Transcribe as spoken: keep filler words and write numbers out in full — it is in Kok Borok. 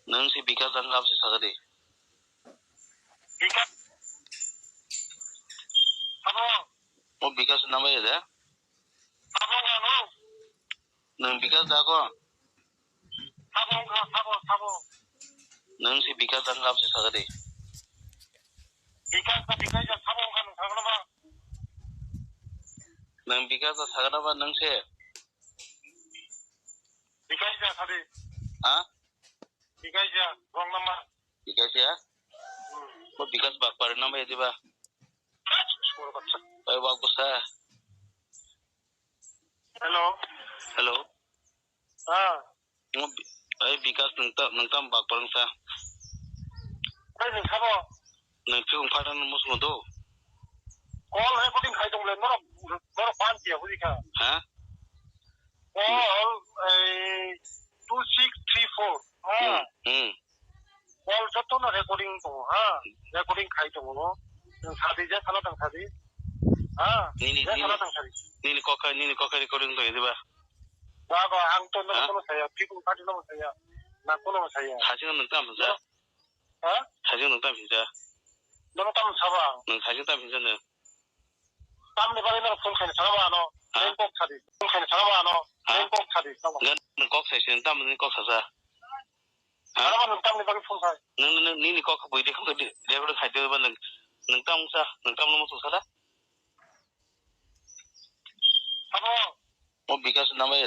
Nwng si Bikas da wngkha se sakha di. Bikas. Abo. O Bikas number ya da? Abo ano. Nwng Bikas da ko? Sabo wngkha, sabo, sabo. Nwng si Bikas da wngkha se sakha di. Bikas da, Bikas da, sabo wngkha nwng sakha na ba? Nwng Bikas da sakha na ba nwng se? Bikas da sadi. Ha? Bikas da, wrong number. Bikas ya? Hmm. Bo Bikas Bagpari number ya diba? Bor baksa. Oi, Bagbusa. Hello. Hello. Ah. Mo bi-, ai Bikas nwng ta, nwng tam bak parang sa. Ai nwng sabo. Nwng chikung pharan musumo do. Call recording khai tong le norok, norok ban tiya bujikha. Ha? Call, eh, two six three four. Hmm. Hmm. Call jotono recording tongo, ha? Recording khai tongo. Nwng sadi, je sala tang sadi. Ha? Nini, je nini, sala tang sadi. Nini kokha, nini kokha recording tongo, diba? Ba, ba, ang to nono, ha? Kono saya, people party nono saya. Na kono saya. Hajing nwng tam sa? Ha? Hajing nwng tam sa? Nono tam saba? Nwng hajing tam sa nwng? Tamni bagwi nono phone khaina sala ba ano. Ha? Nwng kok sadi. Phone khaina sala ba ano. Ha? Nwng kok sadi. Nwng kok sai sin tam nwng kok sa sa. Ha? Ano nwng tamni bagwi phone khai. Nwng, nwng, nwng, nini kok bui de kok de, de kok khai de ba nwng, nwng tam sa, nwng tam no musu sala. Abo. Mo Bikas number ya.